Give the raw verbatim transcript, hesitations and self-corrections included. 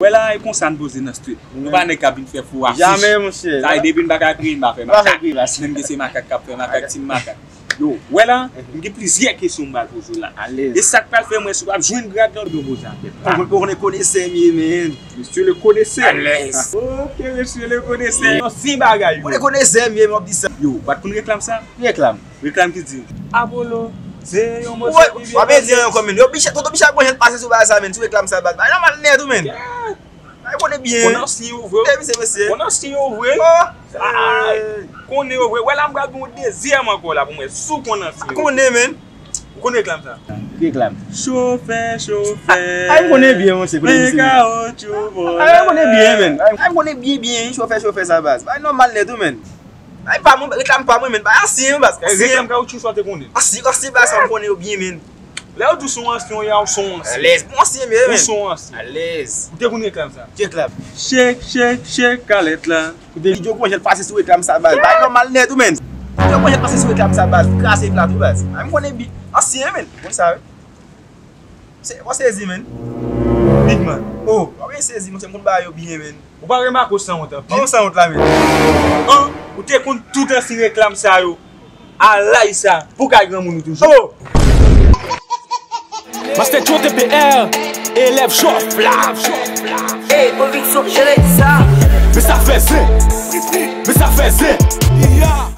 Wè la, e konsa n poze nan street. Nou pa nèg k ap vin fè fou a fich. Jamè, monchè. Sa e depi n pa ka kriye, n pa fè makak. Menm ke se makak k ap fè makak, team makak. Yo, wè la, m gen plizyè kesyon m pral poze w la. Alèz. E sa k pral fè m wè si w ap jwenn grad lan, yo poze a tèt la. Ou konnen konesè m ye, men. Mesye le konesè. Alèz. Ok, mesye le konesè. Yon si bagay. Ou konnen konesè m ye, men w ap di sa. Yo, w pa t konn reklam sa? Ki reklam? Reklam ki di, Apollo, se yon mòso ki byen pase. W ap di ankò, men. Yo, Bicha, tonton Bicha gon jan l pase sou bagay sa, men. Sou reklam sa, baz. Bagay nòmal nèt, ou, men. Bagay konnen byen. Konnen si yo vre. E, mesye, mesye. Konnen si yo vre. Oh. Ay, konnen yo vre. Wè la, m pral gen yon dezyèm ankò la pou mwen. Si w konnen si yo vre. Konnen, men. Ou konn reklam sa? Ki reklam? Chofè, chofè. Ay, m konnen byen, monchè, konnen byen. Kawoutchou, ay, m konnen byen, men. Ay, m konnen byen, byen, chofè, chofè sa, baz. Bagay nòmal nèt, ou, men. Ay, pa mwen, reklam pa mwen, men. Bagay ansyen, baz. Ansyen. Reklam kawoutchou sa w te konnen? Ansyen, ansyen, baz, sa m konnen yo byen, men. Lè yo di w se yon ansyen, ou se yon ansyen. Alèz. Mwen ansyen, men. Ou se yon ansyen. Alèz. Ou te konn reklam sa? Ki reklam? Shake, shake, shake, kalèt la. Koute, Lidjo gon jan l pase sou reklam sa, baz. Bagay nòmal nèt, ou, men. Lidjo gon jan l pase sou reklam sa, baz. Kraze plat, ou, baz. Ay, m konnen bi-, ansyen, men. Konn sa, wi. Se, w sezi, men. Big man. Oh, w ap sezi, monchè, m konn bagay yo byen, men. Ou pa remake w sanwont anpil? Kòman sanwont la, men? An, ou te konn tout ansyen reklam sa yo. Alay sa, pou kay granmoun ou toujou. Oh! Master Tchon T P R, elèv Jòf la. Ey, konviksyon, jere sa. Men sa fè zen. Men sa fè zen.